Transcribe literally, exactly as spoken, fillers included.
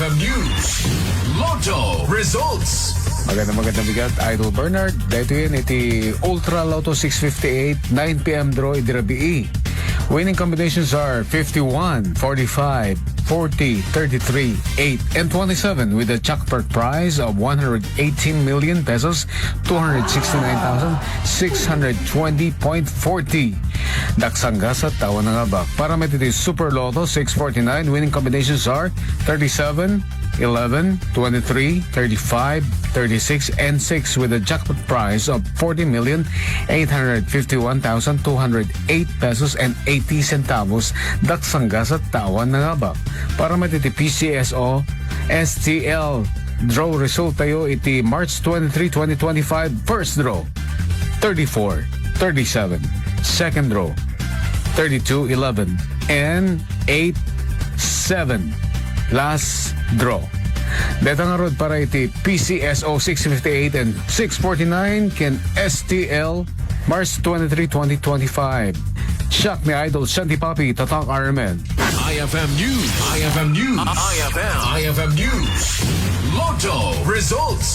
News. Lotto results. Magandang, magandang bigat, Idol Bernard. Daytoyen iti Ultra Lotto six fifty-eight, nine p m draw idi rabii. Winning combinations are fifty-one, forty-five, forty, thirty-three, eight, and twenty-seven, with a jackpot prize of one hundred eighteen million pesos, two hundred sixty-nine thousand six hundred twenty point forty. Daksang gasat, tawa nga abak. Para met iti Super Lotto six forty-nine, winning combinations are thirty-seven, eleven, twenty-three, thirty-five, thirty-six, and six, with a jackpot prize of forty million eight hundred fifty-one thousand two hundred eight pesos and eighty centavos. Daksang gasat, tawa nga abak. Para met iti P C S O S T L draw result tayo iti March twenty-three, twenty twenty-five, first draw, thirty-four, thirty-seven, second draw, thirty-two, eleven, and eight, seven. Last draw. Deta ngarud para iti P C S O six fifty-eight and six forty-nine ken S T L March twenty-three, twenty twenty-five. Siak ni Idol Shanti Papi, Tatak Armen. I F M News. I F M News. I F M. I F M News. Lotto results.